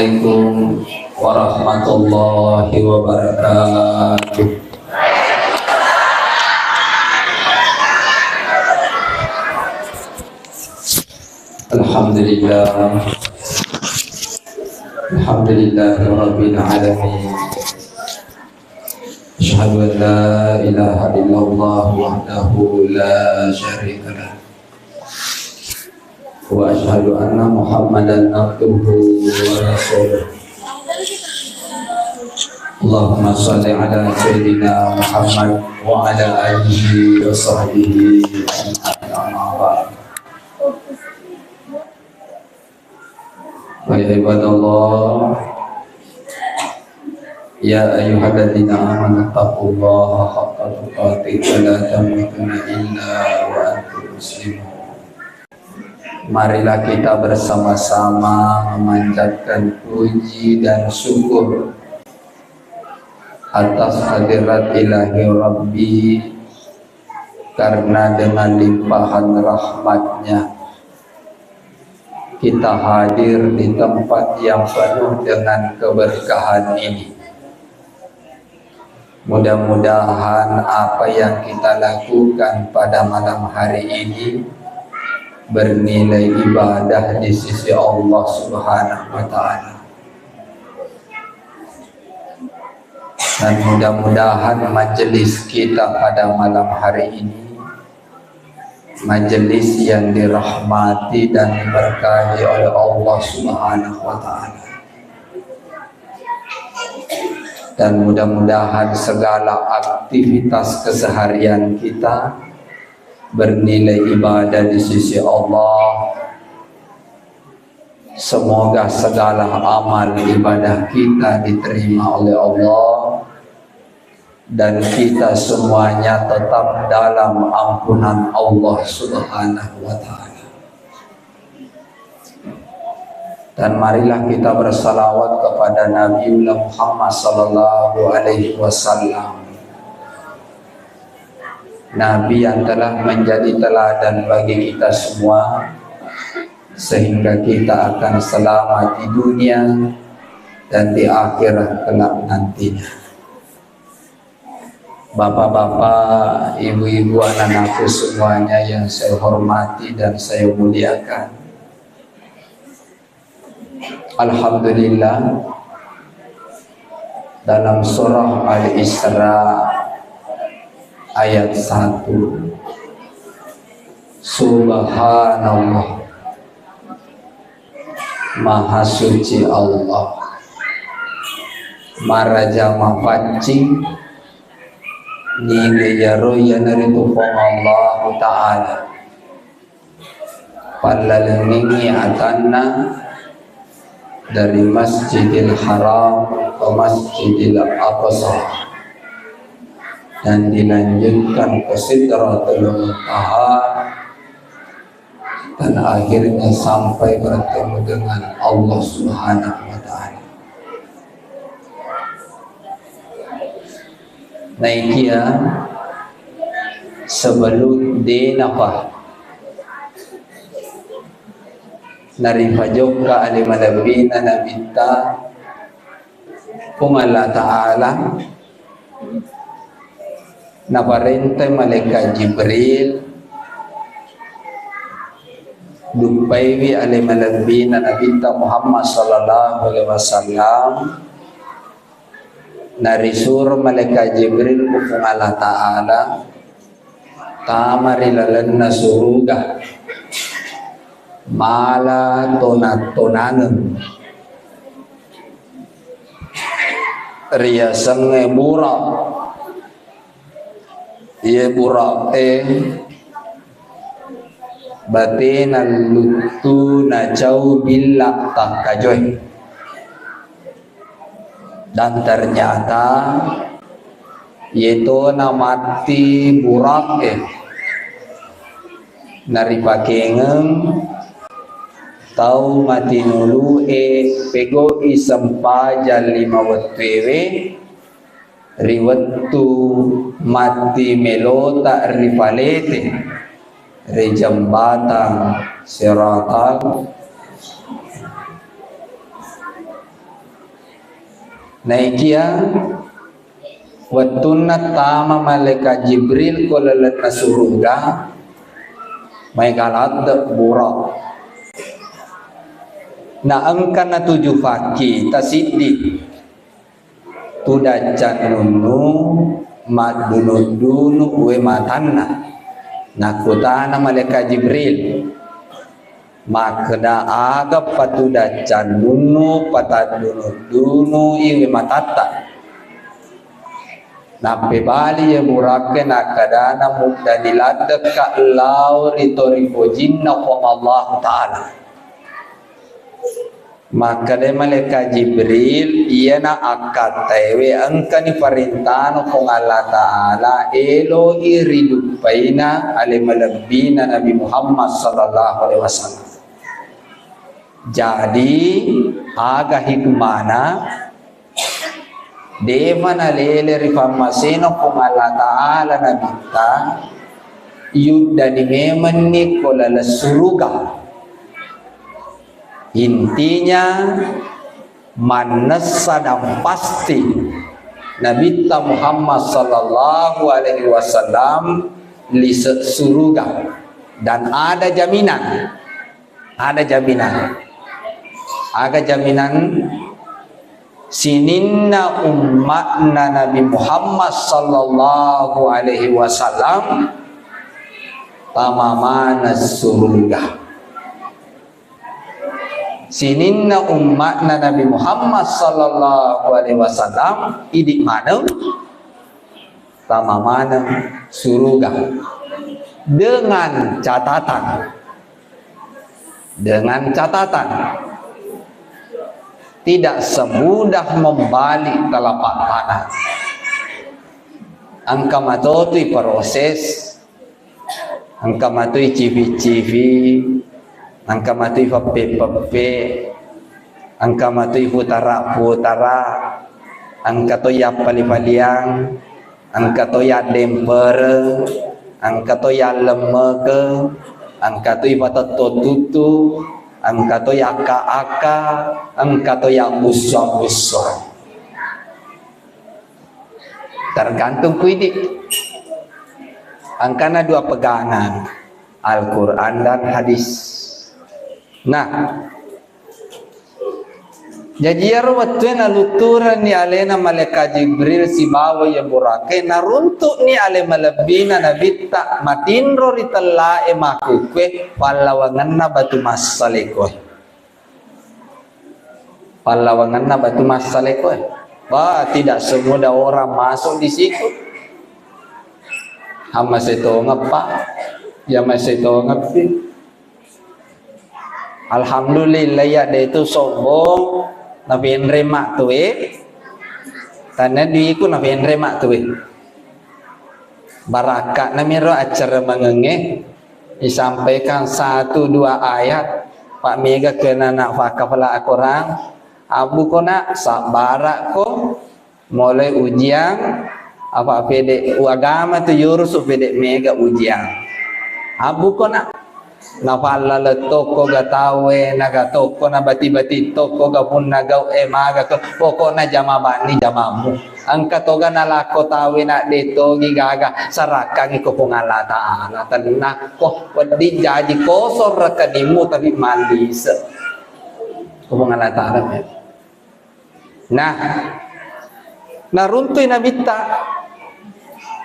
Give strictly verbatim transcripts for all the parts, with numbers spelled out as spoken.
Assalamualaikum warahmatullahi wabarakatuh. Alhamdulillah. Alhamdulillahirabbil alamin. Asyhadu an la ilaha illallah wahdahu la syarika lah. Wa asyhadu anna Muhammadan abduhu wa rasuluh. Allahumma shalli ala sayyidina Muhammad wa ala alihi wa sahbihi ajma'in, amma ba'd. Fa ya ibadallah, ya ayyuhalladzina amanu taqullaha haqqa tuqatih wa la tamutunna illa wa antum muslimun. Marilah kita bersama-sama memanjatkan puji dan syukur atas hadirat ilahi Rabbi, karena dengan limpahan rahmatnya kita hadir di tempat yang penuh dengan keberkahan ini. Mudah-mudahan apa yang kita lakukan pada malam hari ini bernilai ibadah di sisi Allah Subhanahu wa Ta'ala. Dan mudah-mudahan majelis kita pada malam hari ini majelis yang dirahmati dan diberkahi oleh Allah Subhanahu wa Ta'ala. Dan mudah-mudahan segala aktivitas keseharian kita bernilai ibadah di sisi Allah. Semoga segala amal ibadah kita diterima oleh Allah dan kita semuanya tetap dalam ampunan Allah Subhanahu wa Ta'ala. Dan marilah kita bersalawat kepada Nabiullah Muhammad sallallahu alaihi wasallam, Nabi yang telah menjadi teladan bagi kita semua, sehingga kita akan selamat di dunia dan di akhirat kelak nantinya. Bapak-bapak, ibu-ibu, anak-anakku semuanya yang saya hormati dan saya muliakan. Alhamdulillah, dalam surah Al-Isra ayat satu, Subhanallah, Maha Suci Allah, maraja mapaccing, nile yaro iyanaritu Puang Allahu Ta'ala. Pallalengengngi atanna dari Masjidil Haram ke Masjidil Aqsa, dan dilanjutkan ke Sidratul Muntaha, dan akhirnya sampai bertemu dengan Allah Subhanahu wa Ta'ala. Naikia sebelum denapa naripajokka ale malebbina Nabitta, Puang Allah Ta'ala naparentai malaikat Jibril duppaiwi ale malebbina Nabitta Muhammad sallallahu alaihi wasallam. Narisuro malaikat Jibril ku Puang Allah Ta'ala tama ri lalenna suruga, mala tona-tonangeng, riasengnge Buraq. Iye Buraq e batena luttu nacau billa takkajoe. Dan ternyata iyetona matti Buraq e naripakengeng tau matinulu e pegau'i sempajang lima wettuewe ri wettu matti melota ripalete ri jembatang Siratal. Naikia wettunna tama malaika Jibril ko lalenna suruga, maega ladde Buraq. Na engka natuju fakkita siddi, tudang cannunnu maddunu-dunu we matanna. Nakkutana malaika Jibril, makkeda, aga patudang cannunnu pataddunu-dunu iwe matatta? Nappebali ye Burakke nakkedana, muddani laddekka lao ri toripojinna Puang Allahu Ta'ala. Makkeda malaika Jibril, iyana akkattaewe engkani parentana Puang Allah Ta'ala, eloi riduppaina ale malebbina Nabi Muhammad sallallahu alaihi wasallam. Jadi, aga hikmana? Defa nalele ri pammasena Puang Allah Ta'ala Nabitta, yuddani memenni ko laleng suruga. Intinya, mannessa dan pasti Nabitta Muhammad sallallahu alaihi wasallam lise suruga, dan ada jaminan, ada jaminan, ada jaminan sininna ummatna Nabi Muhammad sallallahu alaihi wasallam tamamana suruga. Sininna ummatna Nabi Muhammad sallallahu alaihi wasallam idi maneng tama maneng suruga, dengan catatan, dengan catatan tidak semudah membalik telapak tangan. Engka matotui proses, engka matoi cifi-cifi, engka matoi peppe-peppe, engka matoi putara-putara, engka toi yappali-paliang, engka toi yaddempereng, engka toi yallemmekeng, engka toi patetto tuttu, engka toi akka-akka, engka toi yabbusso-busso. Tergantung ku idi. Engkana dua pegangan, Al-Quran dan hadis. Nah, jaji iyaro wettue nalutturenni alena malaikat Jibril sibawa iya burake, naruntu'ni ale malebbina Nabitta matinro ri tellae makkukkue pallawangenna batu massalekoe. Pallawangenna batu massalekoe. Wah, tidak semudah orang masuk di situ. Hamma setongeng, Pak. Ya, masih tongeng, Pi. Alhamdulillah, ya, de tu sombong, napenre mak tue. Tanna duiku napenre mak tue. Barakka'na miro acara mangengnge, disampaikan satu dua ayat, Pak, mega kena nak fakafala Al-Quran, abbu ko nak, sabbara ko, mulai ujian, apa pede, agama tu yurusu pede mega ujian. Abbu ko nak, Napallaleng tokko ga tauwe, naga tokko nabati-bati tokko ga punna gau'e maga ko, pokokna jama banni jamammu. Engka toga nalakko tauwe na de togi gaga, sarakkangi ko Puang Allah Ta'ala. Tennakko, wedding jaji kosong rekeningmu tapi mallise ko Puang Allah Ta'ala. Nah, naruntui Nabitta.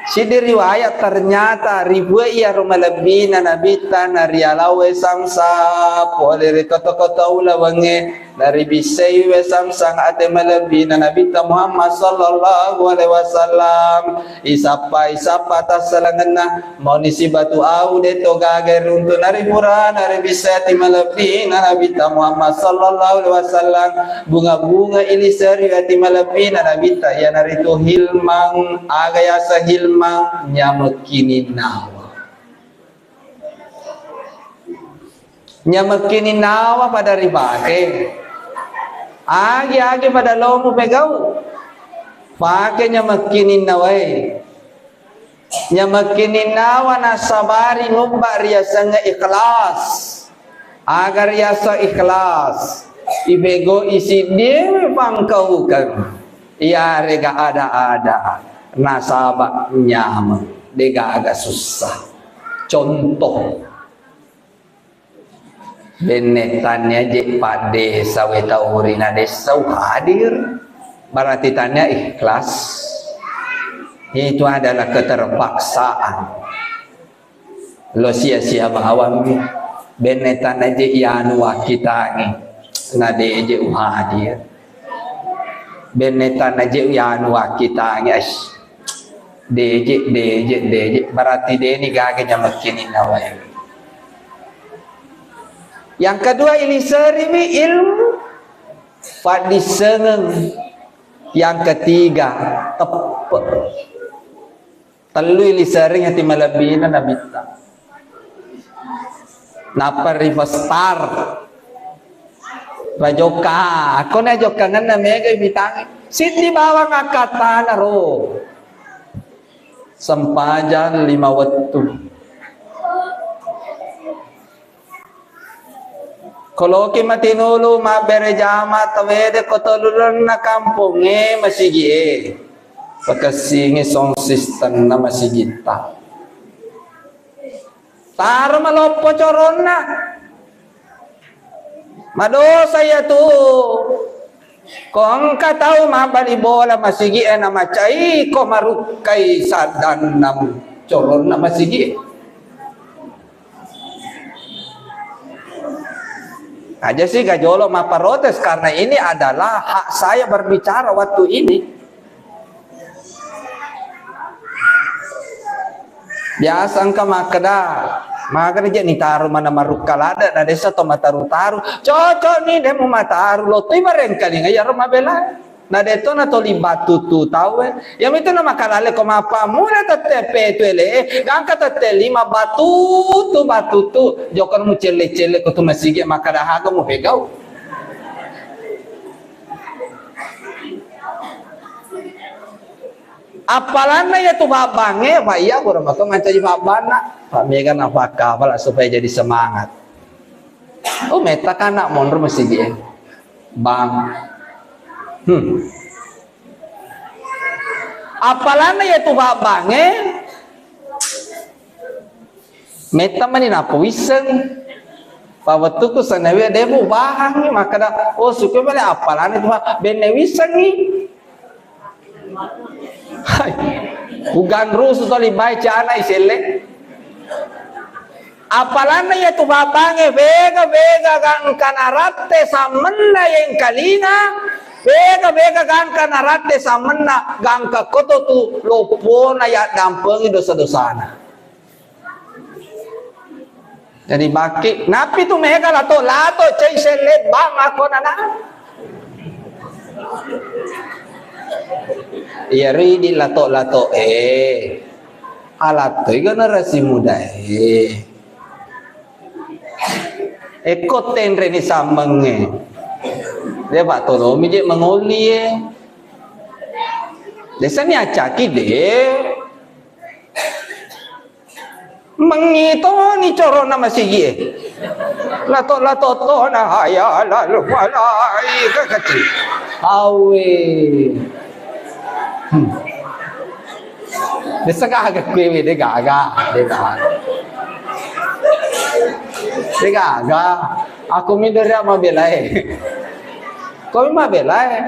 Siddi riwayat, ternyata ribuai iyaro malebbina Nabitta, narialawe Samsang pole ri koto-koto ulawengnge, naribissaiwe Samsang ate malebbina Nabitta Muhammad sallallahu alaihi wasallam. Isappa, isappa tassalangenna, mauni sibatu au de to gaga runtu nari purana ribissai ati malebbina Nabitta Muhammad sallallahu alaihi wasallam. Bunga-bunga iliseri ati malebbina Nabitta, iyanaritu hilmang, aga yasa hilmang, nyamekkini nawa. Nyamekkini nawa pada ripake. Agi-agi pada lomu pegau. Pake nyamekkini nawae. Nyamekkini nawa nasabari nubba riasengnge ikhlas. Aga riaseng ikhlas. Ipegau isiddiewe pangkaukeng. Iyarega ada-ada nasaba nyameng, degaga sussa. Contoh, benne tania je paddesa wetauri na dessau hadir, berarti tania ikhlas. Itu adalah keterpaksaan. Lo sia-sia bawammi. Benne tana je ianu wakkitangi, na de je uhadir. Benne tana je ianu wakkitangi, as, de je, de je, de je. Berarti deni gaga nyamekkininna wae. Yang kedua, iliserimi ilmu, paddissengeng. Yang ketiga, teppe. Tellui lisering ati malebbina nabitta. Nappa rifestar. Rajokka, akkona jokkangenna mega ibitangi. Siddi bawang akkattana ro. Sempajang lima wettu. Koloki matinulu mabbere jama tawede ko tolulunna kampongnge masigie. Pakessingi sound systemna masigitta. Taro maloppo coronna. Madosa iyatu. Ko engka tau mabbali bola masigie namacai ko marukkai saddanna coronna masigie. Aja sih gajolo mapparotes karena ini adalah hak saya berbicara waktu ini. Biasa engka makkeda, makkeda je nitaro mana marukka ladde na desa to mataru-taru. Cocok ni demo mataru lo tu ibarengkalinga iyaro mabela. Na deto na toli batutu tau e. Yamitu na makalalle ko mappammula tette petu ele, gangka tette lima batutu, batutu. Jokon mucelle-celle ko tu masigi makkeda haga mu pegau. Appalanna iyatu fabbangnge, fa iya pura mato mancaji fabbanna. Fa mega nafakkafala supaya jadi semangat. Oh, metta kana monro masigi e. Bang. Hmm. Appalanna iyatu fabbangnge, metta mani nappa wisseng. Pawettuku sanawe demu bahangngi makkeda, oh, suku mani appalanna itu benne wissengngi. Hai. Uganrusu toli bae cana iselle. Apalanna iyatu babbangnge bega-bega gangka naratte sammenna yengkalinga, bega-bega gangka naratte sammenna gangka koto tu loppona yaddampengi dosa-dosana. Jadi baki, napi tu mega lato-lato cai selle bang ako nana. Iya ridi lato-lato eh. Alattoi generasi muda e. Ekko tenreni sammengnge. De pattolomi je mangolli e. Desani accaki de. Mengitoni corona masigi e. Lato-lato tona haya lalu malai kekeci. Awe. Hmm. Desa gaga kue we, de gaga, de gaga. De gaga. Aku mi dori mabela e. Kau mabela e.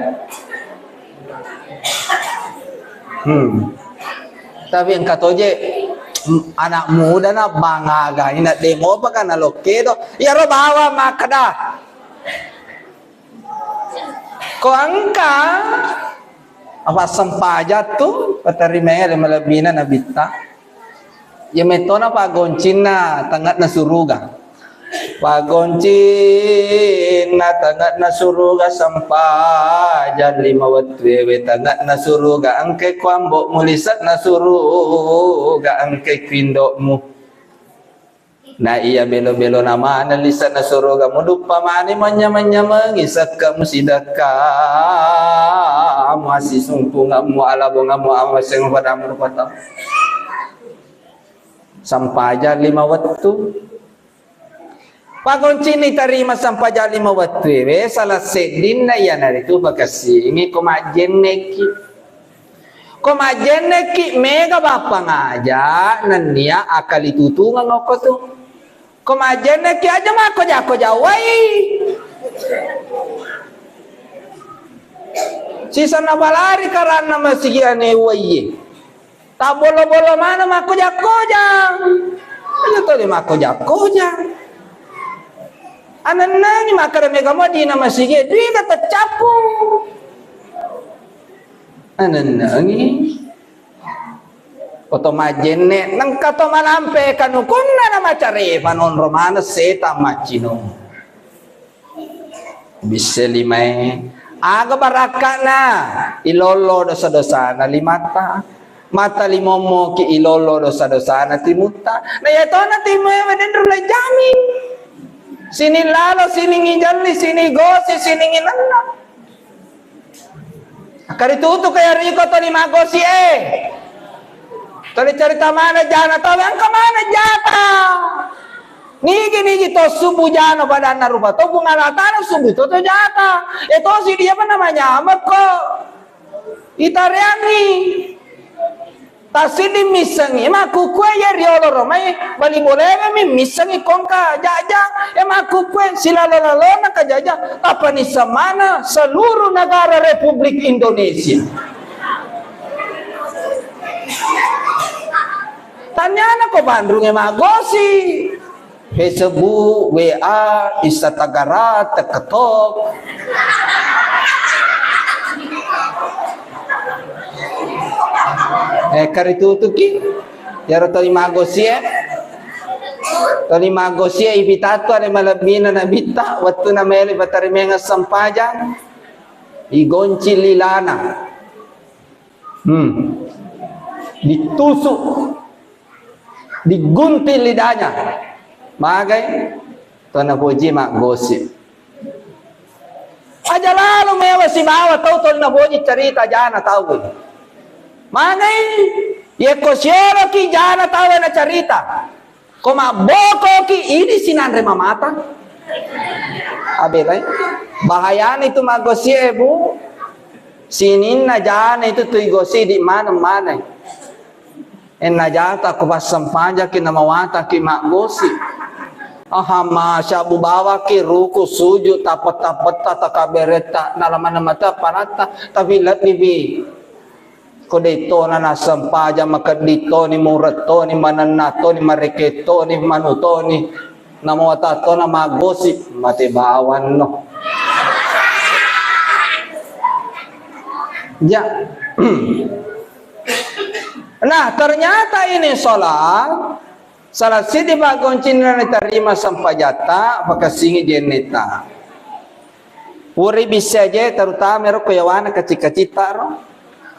Hmm. Tapi engka toje, m-, anak muda na bangaga ina demo apa kana lokke do. Iyaro bawa makkeda. Ko engka apa sempajang tu, paterima le malebbina nabitta. Iya metona paggoncinna tengngana suruga. Paggoncinna tengngana suruga sempajang lima wettu ewe tengngana suruga engke ko ambo'mu lise'na suruga engke ko indo'mu. Na iya belo-belona maneng lise'na suruga muduppa mani manyameng-nyamengi sekke'mu sidekkamu assisumpungemmu alabongemmu amasseng padamu rupa tau. Sempajang lima wettu. Pagoncinni tarima sempajang lima wettuewe, salah seddinna iyanaritu pakessingi ko majjennekki. Ko majjennekki mega bappangaja nennia akalitutungeng okko tu. Ko majjennekki aja makkoja-koja wai. Sisenna balari karanna masigi ane waiye. Tabbolo-bolo maneng makkoja-kojang. Aja toli makkoja-kojang. Anennangi makkeda mega mo dina masigi, duiga teccappu. Anennangi. Oto majjenne, nengka to malampe kanukunna na macarepa nonro maneng setang maccino. Bisse limae, aga barakka'na, ilollo dosa-dosana limatta. Mata limommoki ilollo dosa-dosana timutta. Na iyatona timue wedenru lejami. Sining lalo, sining ijelli, sining gosi, sining inenna. Akkaritutu ke yariko toli maggosi e. Toli carita maneng jana tau, engka maneng jata. Nigi-nigi to subu jana padanna rupa to, Puang Allah Taala subu to, to jata. E tosi dia apa namanya? Mekko. Itareangi. Tassiddi missengngi, makkukue iya riolo romai bali bolewemi missengngi kongka jaja, e makkukue silalo-lalona ka jaja, tappa nisseng maneng seluruh negara Republik Indonesia. Taniana ko banrunge maggosi. Facebook, W A, Instagram, TikTok. Eh, karitutuki. Yaro toli maggosi e. Toli maggosi e ipitatu ale malebbina nabitta, wettuna melo ipatarimengeng sempajang. Igonci lilana. Hmm. Ditusuk. Digunting lidahnya. Magai? Tona poji maggosi. Aja lalo mewa sibawa tau tona poji carita jana tau. Magai? Yekko sioloki jana tau na carita. Ko mabbokoki idi sinanre mamata. Abelai. Bahayana itu maggosi e, Bu. Sininna jana itu tui gosi di maneng-maneng. Enna jata ko passempajaki namawataki maggosi. Aha, masya bubawaki ruku sujud tapetta-petta takabberetta nalamanna mata panatta, tapi lebbibi ko dettona nassempajang makeddi toni, mureng toni, manenna toni, marekeng toni, manu toni, namawata tona maggosi, mate bawanno. Ja. Nah, ternyata ini sholat salah siddi paggoncinna natarima sempajatta, pakessingi jennetta. Pura bissa je, terutama ero ko yawana kaci-kacitta ro,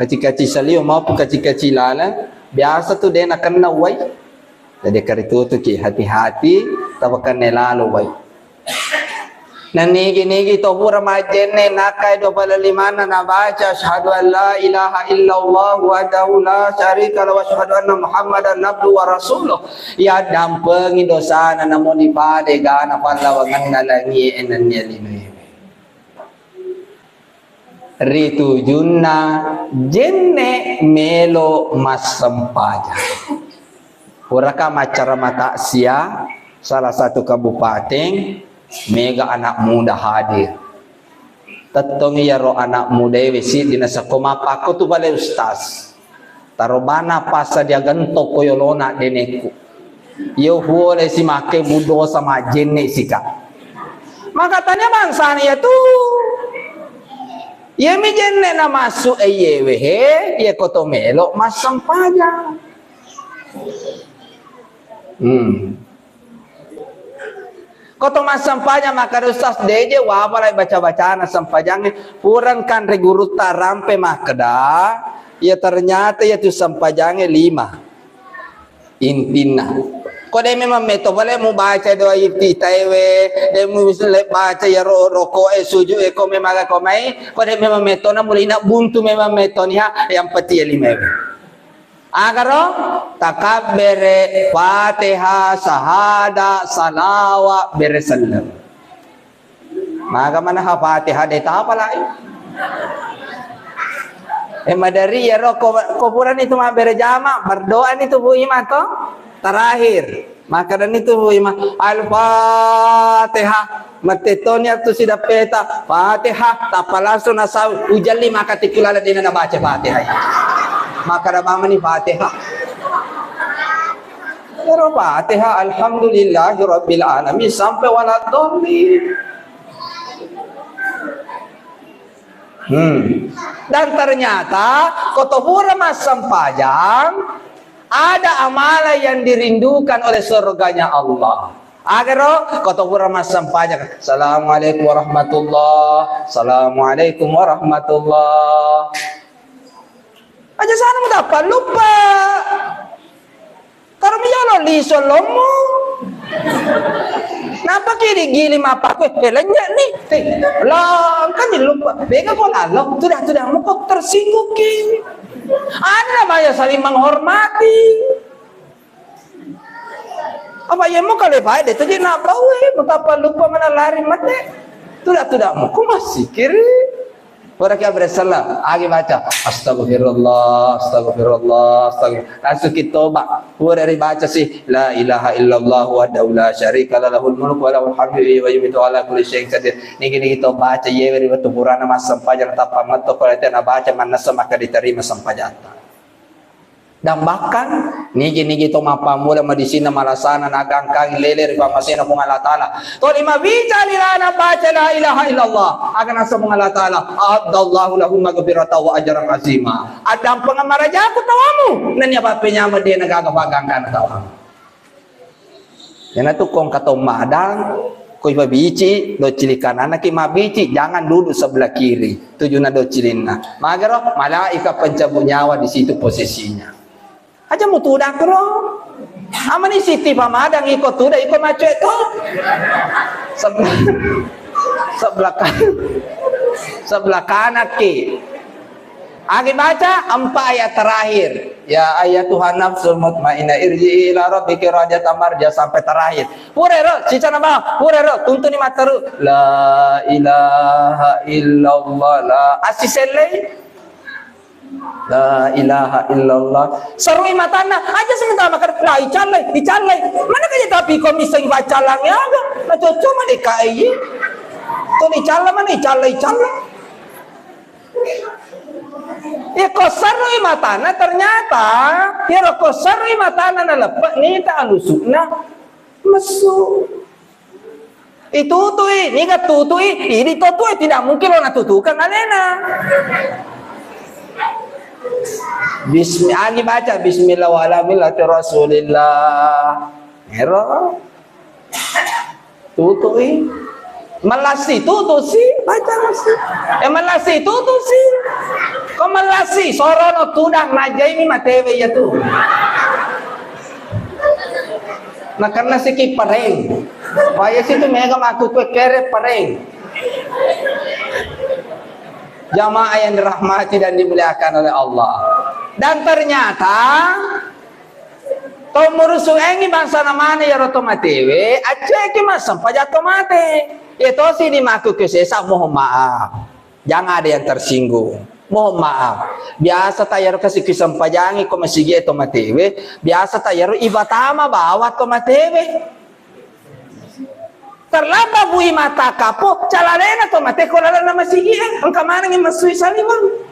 kaci-kaci salio maupun kaci-kaci laleng, biasa tu de nakenna uwai. Jadi karitutuki, hati-hati, tapakenna lalo uwai. Nannigi-nigi to pura majjenne, nakkai dua pala limanna nabaca, "Asyhadu an la ilaha illallah wahdahu la syarika lahu wa asyhadu anna Muhammadan abduhu wa rasuluh." Yaddampengi dosana, namo nipada egana pallawangenna langie nennia linoewe. Ri tujunna jenne melo massempajang. Puraka maccarama taksia salah satu kabupaten, mega anak muda hadir. Tettongi iyaro anak mudaewe siddi nasakko mappakko tu pale ustaz. Tarobana passadiagang tokko yolona denekku. Iyo huole si makke budosa majjenne sika. Maka tania bangsana iya tu. Iyami jenne namassu e iyewe he, iye koto melo massempajang. Hmm. Koto massempajang makkeda, "Ustaz, deje wapalai baca-bacana sempajangnge." Pureng kanre gurutta rampe makkeda, "Iya ternyata iya tu sempajangnge lima intinna." Ko de memang metto pale mubaca doa iftitaewe, de mu le baca ya ro-, roko e, sujud e, ko memang ko mai, ko de memang metto na mulina buntu memang metto niha yang penting ya lima ewe. Agaro, takabbere, Fatihah, sahada, salawa, bere selleng. Maga manaha Fatihah de tapalai. Eh, madari iyaro ko, ko purani tu mabbere jama, berdoa ni tu Bu Imam to. Terakhir. Makkedani tu Bu Imam, "Al-Fatihah." Mattettoni attu sidappeta, "Fatihah." Tappa langsung nasau, ujalli maka tikkulala dena nabaca Fatihah. Makkeda mamani Fatihah. Ero Fatihah, "Alhamdulillahi Rabbil Alamin," sampai waladdallin. Hmm. Dan ternyata, ko to pura massempajang, ada amalan yang dirindukan oleh surganya Allah. Agaro, ko to pura massempajang, "Assalamualaikum warahmatullah, assalamualaikum warahmatullah." Aja sana mutappa lupa. Taro mi yolo liso lommu. Napa ki digili mapakku, eh, lenye ni. Eh, langkani lupa. Bega ko lalo, tudah-tudah muko tersinggung ki. Ada namanya saling menghormati. Apa iya muka lepai de tu je nak bau, eh, mutappa lupa mana lari mate. Tudah-tudah muko masih kiri. Puraki abbere selleng, agi baca, "Astagfirullah, astagfirullah, astagfirullah." Langsung ki toba. Pura ri baca si, "La ilaha illallah wahdahu la syarika lah, lahul mulku wa lahul hamdu yuhyi wa yumitu wa ala kulli syai'in qadir." Nigi-nigi to baca yewe ri wettu purana massempajang, tappa metto ko tena baca mannessa maka diterima sempajatta. Dan bahkan, nigi-nigi to mappammula madisina malasana nagangkangi lele ri pammasena Puang Allah Ta'ala. Toli mabica lilana baca la ilaha illallah. Aga nasa Puang Allah Ta'ala, "A'addallahu lahum maghfiratan wa ajran azima." Addampengeng marajaku tawamu. Nennia pappenyameng de nagaga pagangkana tawamu. Iyanatu ko engka tau madang, ko ipabici, docili kananna ki mabbici, jangan duduk sebelah kiri, tujuna docilinna. Magaro, malaikat pencabut nyawa di situ posisinya. Aja mutudang ro. Amani siti pamadang iko tuda iko macet tu. Sebelah, sebelah kan-, sebelah kanan ki. Agi baca empat ayat terakhir. "Ya ayyatuhan nafsul mutmainnah irji'i ila rabbiki radiyatan mardiyah," sampai terakhir. Purero, cicana bawang, purero, tuntuni matteru. La ilaha illallah, la. Assisellei. La ilaha illallah. Serui matanna, aja sementara makan. La icallai, icallai. Mana kaja tapi ko miseng bacalang ya aga. Na cocok mana kai. Tuh icalla mana, icalla, icalla. Iya, ko serrui matana, ternyata, iyaro ko serrui matana naleppe, nita alusukna messu. Itutui, niga tutui, idi to tue, tidak mungkin lo natutukang alena. Bismi-, agi baca, "Bismillah wa ala millati Rasulillah." Ero. Tutui. Melasi tutu si, baca masi. Eh, melasi tutu si. Ko melasi, sorono tudang najaimi matewe iya tu. Nakenna siki pareng. Waya situ mega maku kue kere pareng. Jamaah yang dirahmati dan dimuliakan oleh Allah. Dan ternyata Tau murusu engi bangsana mane iyaro to matewe, acceki massempajang to mate. Iya tosi dimakku ke sesa, mohon maaf. Jangan ada yang tersinggung. Mohon maaf. Biasa ta iyaro kasi kisempajangi ko masigi e to matewe, biasa ta iyaro ibatama bawa to matewe. Terlambat bui mata kapo, calalena to mate ko lalana masigi e, engka manengi masui saliweng.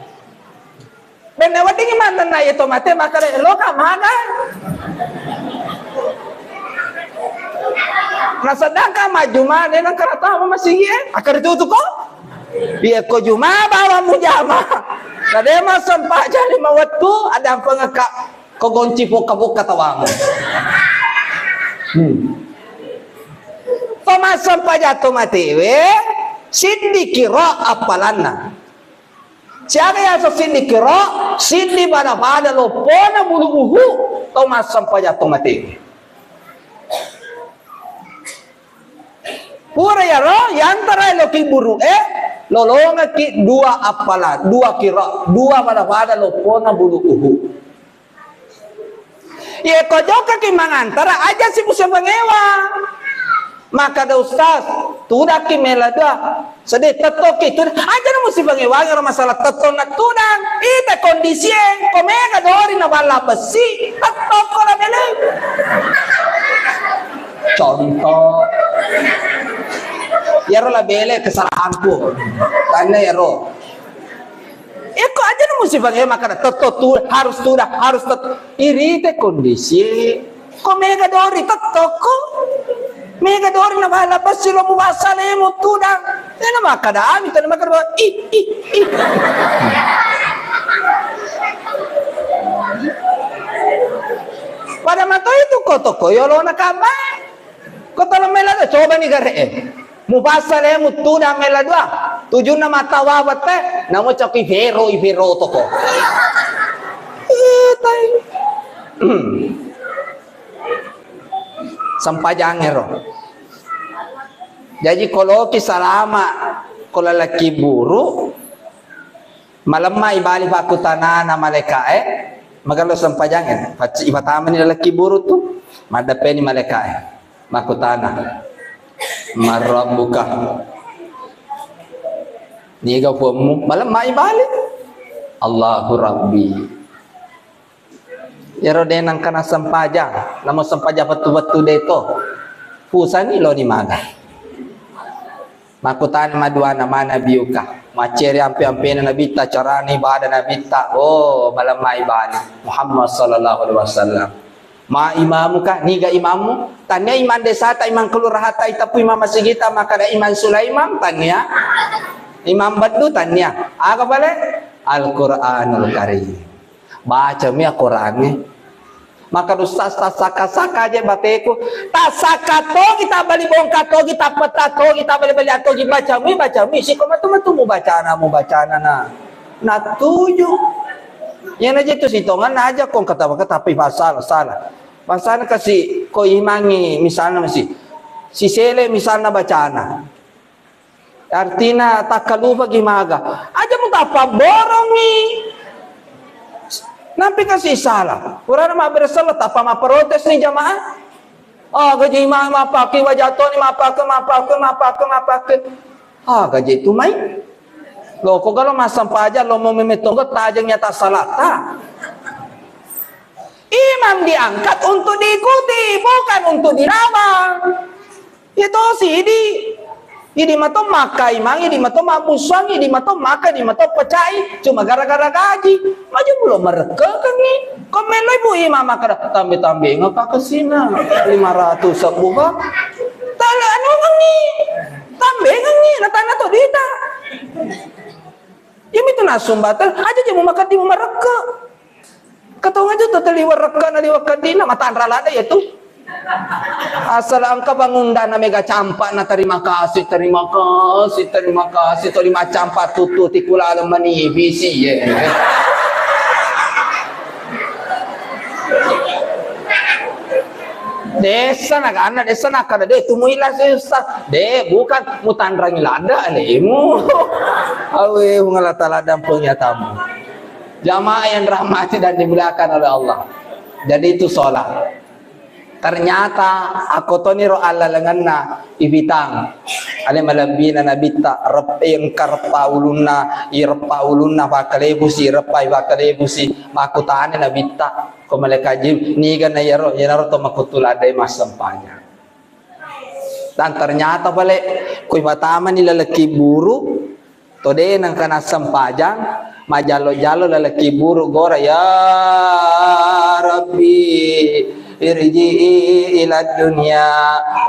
Benne weddingngi manenna iya to mate makkeda, "Loka maga?" Na sedangkan majjuma de nengka tama masigi e, akkeda tutu ko. Iya ko juma bawang mujama. Na de massempajang lima wettu, addampengekka ko gonci pokka-pokka tawamu. Hmm. To massempajang to matewe, siddi kiro appalanna. Siaga yaseng siddi kiro, siddi pada-pada loppona bulu uhu, to massempajang to mate. Pura yaro, yantara loki buru e, lolongekki dua appala, dua kiro, dua pada-pada loppona bulu uhu. Iya, ko jokkaki mangantara, aja si musi pangewa. Makkada ustaz, tudakki mela dua. Sedih, tettoki, tuda-, aja na musi pangewangi ro masalah tetto na tudang. Ita kondisie, ko mega dori na balla bessi, tettokko la bele. Contoh. Iyaro la bele kesalahanku. Tanna iyaro. Eko aja na musi pangewa makkada tetto tu, harus tuda, harus tetto. Irite kondisie. Ko mega dori tettokko. Mega dori na bala bessi lo mubasa lemu tudang. Tena makkada ami, tena makkada, ih, ih, ih. Pada mato itu ko toko yolona kaba. Ko tolo mela do, coba ni gare e. Mubasa lemu tudang mela dua. Tujunna mata wawat te, namo caki vero, i vero toko. Ih, tai. Sempajang ero. Jaji, ko loki salama, ko lalaki buru, malemmai bali pakkutanana malaikae, magello sempajang e, pacci ipatamani lalaki buru tu, maddeppeni malaikae, makkutana, "Man rabbuka?" Niga puammu? Malemmai bali, "Allahu Rabbi." Iyaro de nengka nassempajang, namo sempajang wettu-wettu de to. Pusani loni maga. Makkutana maduana, "Ma nabiyuka?" Macceri ampe-ampena nabitta, carana ibadah nabitta. Oh, malemmai bali. Muhammad sallallahu alaihi wasallam. "Ma imamuka?" Niga imammu? Tania imam desata, imam kelurahata, iteppu imam masigita, makkada Imam Sulaiman, tania. Imam Beddu, tania. Aga pale? Al-Quranul Karim. Bacami Al-Qurangnge. Maka ustaz, tasaka-saka aja bateku. Tasaka togi, tabali bongka togi, tapeta togi, tabali-bali togi, bacami, bacami. Siko matu-matu mubacana, mubacana na. Natuju. Iyana je tu sitongan aja kong kata-kata, tapi pasal salah. Pasal kasi ko imangi misalna masi. Sisele misalna bacana. Artina takkalupaki maga. Aja mutappa borongi. Nampi kasi salah. Purana mabbere salah, tappa mapprotes ni jamaah. Ah, gaji ma-, mapake wajatoni, mapake, mapake, mapake, mapake. Ah, gaji tu mai. Lo, ko galo massempajang, lo mau memetonggo tajeng nyata salata. Imam diangkat untuk diikuti, bukan untuk dilawan. Iya tosi idi. Idi mato makka imang, idi mato mabbussuang, idi mato makka, idi mato pecai. Cuma gara-gara gaji. Maju mulo merekkekengngi. Ko melo ibu imam makkada, "Tambe-tambe ngapa kesina? Lima ratus sebbu, Pak." Tala anu ngengi. Tambe ngengi, natana to dita. Iya mitu nasumbateng, aja je mumakkeddi mumarekke. Katong aja tu teliwa rekkana liwa keddina, matanra lada ya tu. Asal engka bangundana mega campa na terima kasih, terima kasih, terima kasih, toli macampa tutu tikulaleng mani bisi ye. Dessa na, karena dessa na kada de tu muila sessa. De, bukan mutanrangi lada lemu. Awe, mengala talada pengatamu. Jamaah yang rahmati dan dimuliakan oleh Allah. Jadi itu sholat. Ternyata akkotoniro allalengenna ipitang. Ale malebbina nabitta, rep-, engka reppa ulunna, ireppa ulunna, pakkalebusi, reppai pakkalebusi, makkutana nabitta, ko malaikat Jibril, niga na iyaro, iyanaro to makkuttu ladde massempajang. Dan ternyata pale, ko ipatamani laleng kibburu, to de nengka nassempajang, majallo-jallo laleng kibburu gora, "Ya Rabbi, irji'i ila dunya."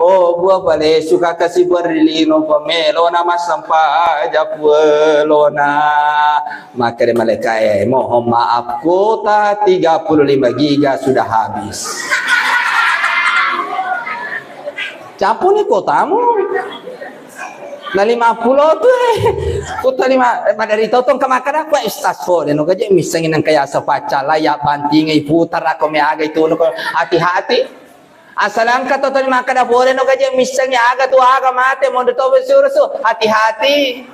Oh, bua pale suka kasi buari lino pamelo na massempajang puelona. Makkeda malaikae, "Mohon maaf, kuota tiga puluh lima giga sudah habis." Capuni kuotamu. Na lima puluh tu, eh. Kuota lima, eh, maderri totong ke makkeda, "Wah, ustaz, ko de no gaje missengi nang kaya sepaca la ya bantingi putar ako me aga itu no ko hati-hati." Asal engka to tadi makkeda pole no gaje missengi aga tu aga mate mondo to besurusu, hati-hati.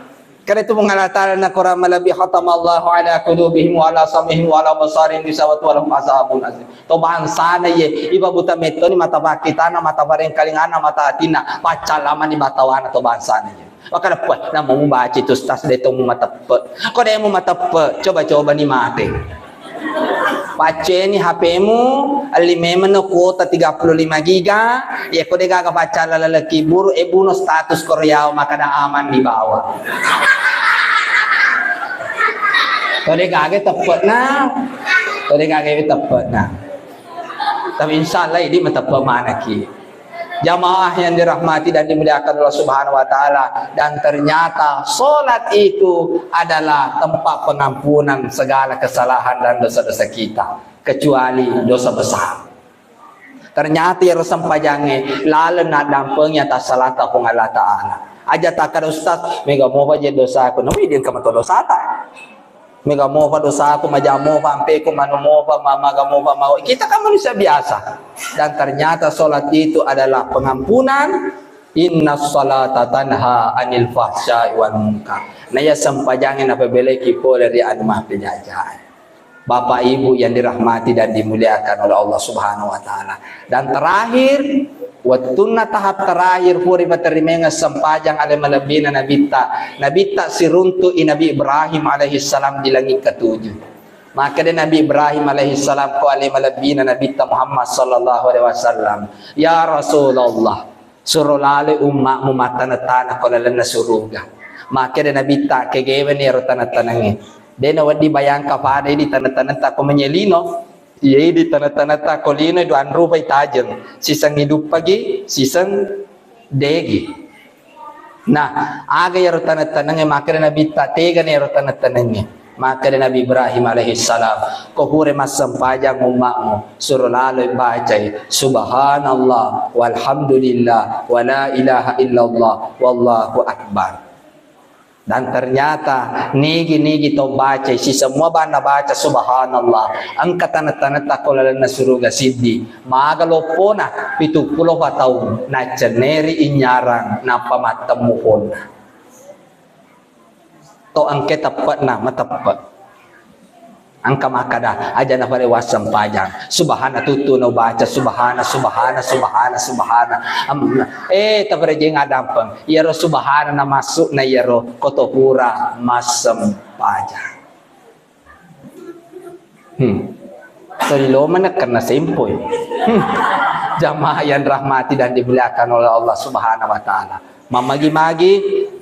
Kada tu Puang Allah Ta'ala nakura malebbi, khatamallahu ala qulubihim wa ala sam'ihim wa ala absarihim ghisawatun wa lahum azabun azim. To bangsana ye, iba buta mettoni mata pakkitana, mata parengkalingana, mata atina, paccalamani batawana to bangsana ye. Maka deppe, namo mubaca tu ustaz de to mumateppe. Ko de mumateppe, coba-coba ni mate. Pacceni H P-mu, elli memeng kuota tiga puluh lima giga, ya ko de gaga paccala laleng kiburu, e buno status Korea, maka da aman di bawah. To de gaga teppena, to de gaga teppena. Tapi insya Allah ini mateppe manaki. Jamaah yang dirahmati dan dimuliakan Allah Subhanahu wa Ta'ala, dan ternyata sholat itu adalah tempat pengampunan segala kesalahan dan dosa-dosa kita, kecuali dosa besar. Ternyata iyaro sempajangnge laleng naddampengi atas salata Puang Allah Ta'ala. Aja takkada, "Ustaz, mega mopa je dosaku." Namu idi engka mato dosata. Mega mopa dosaku, maja mopa ampeku, manu mopa, ma-, maga mopa mau. Kita kan manusia biasa. Dan ternyata sholat itu adalah pengampunan. Inna salata tanha anil fahsya'i wal munkar. Nah, ya sempajangnge napabeleki pole ri anu mappejajae. Bapak Ibu yang dirahmati dan dimuliakan oleh Allah Subhanahu wa Ta'ala. Dan terakhir, wettunna tahap terakhir pura paterimengeng sempajang ale malebbina Nabitta. Nabitta siruntu'i Nabi Ibrahim alaihissalam di langit ketujuh. Makkeda Nabi Ibrahim alaihissalam ko ale malebbina Nabitta Muhammad sallallahu alaihi wasallam, "Ya Rasulullah, suro laloi umma'mu mattaneng-taneng ko lalenna suruga." Makkeda Nabitta, "Kegeweni ero taneng-tanengnge. De nawedding bayangka pada idi taneng-tanengta ko manyelino. Iya idi taneng-tanengta ko lino, dua rupai tajeng. Siseng iduppagi, siseng degi." Nah, aga iyaro taneng-tanengnge? Makkeda Nabitta, "Tegana iyaro taneng-tanengnge?" Makkeda Nabi Ibrahim alaihissalam, "Ko pura massempajang umma'mu, suro laloi bacai, 'Subhanallah, walhamdulillah, wala ilaha illallah, wallahu akbar.'" Dan ternyata nigi-nigi to bacai, sisemua banna baca subhanallah, engka taneng-tanengta ko lalenna suruga siddi. Maga loppona? Pitu pulo pa taung, naccenneri inyarang, nappa mattemmu ponna. To engke teppe'na, mateppe'. Engka makkada, aja nafare wassempajang. Subhana tuttu na ubaca, subhana, subhana, subhana, subhana. Am-, eh, tafarejeng adampeng. Iyaro subhana na masuk na iyaro koto pura massempajang. Hmm. Toli lo maneng karena sempoi. Hmm. Jamaah yang rahmati dan dimuliakan oleh Allah Subhanahu wa Ta'ala. Mammagi-magi,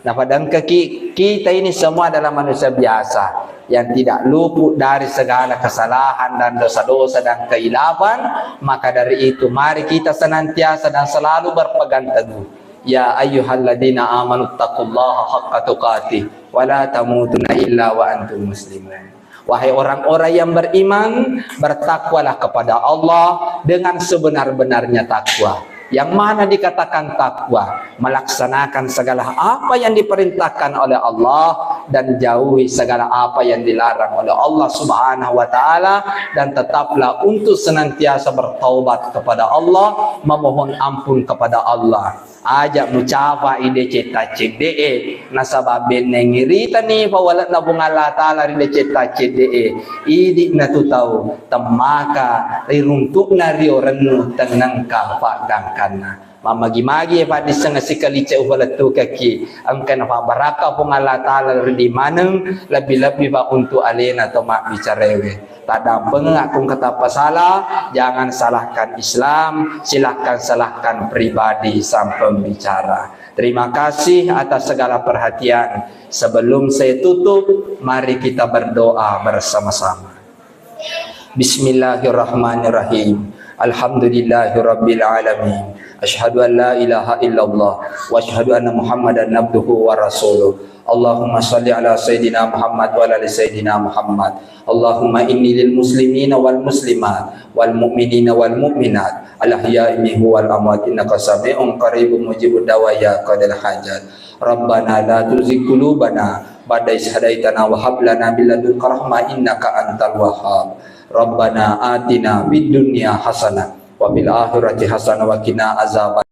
napadengkaki kita ini semua adalah manusia biasa yang tidak luput dari segala kesalahan dan dosa-dosa dan kekhilafan. Maka dari itu, mari kita senantiasa dan selalu berpegang teguh. Ya ayyuhalladzina amanu taqullaha haqqa tuqatih wa la tamutunna illa wa antum muslimun. Wahai orang-orang yang beriman, bertakwalah kepada Allah dengan sebenar-benarnya takwa. Yang mana dikatakan takwa? Melaksanakan segala apa yang diperintahkan oleh Allah dan jauhi segala apa yang dilarang oleh Allah Subhanahu wa Ta'ala, dan tetaplah untuk senantiasa bertaubat kepada Allah, memohon ampun kepada Allah. Aja mucapai deceng taccedde'e, nasaba bennengngi ritani pawale'na Puang Allah Ta'ala ri deceng taccedde'e. Idi'na tu tau temmaka ri runtu'na rio rennu tennengka paggangkanna. Mammagi-magi e paddisseng sikaliceng upalettukekki, engka nafabarakka Puang Allah Ta'ala ri di maneng, lebbi-lebbi pa untuk alena to mabbicarewe. Taddampengeng akko engka tappa sala, jangan salahkan Islam, silahkan salahkan pribadi sang pembicara. Terima kasih atas segala perhatian. Sebelum saya tutup, mari kita berdoa bersama-sama. Bismillahirrahmanirrahim. Alhamdulillahirabbil alamin. Asyhadu an la ilaha illallah wa asyhadu anna Muhammadan abduhu wa rasuluh. Allahumma salli ala Sayyidina Muhammad wa ala ali Sayyidina Muhammad. Allahumma inni lil muslimina wal muslimat wal mu'minina wal mu'minat al ahya'i minhum wal amwat innaka sami'un qaribun mujibud da'wat ya qadil hajat. Rabbana la tuzigh qulubana ba'da idh hadaytana wa hab lana min ladunka rahmah innaka antal wahhab. Rabbana atina fid dunya hasanah wa fil akhirati hasanah wa qina azaban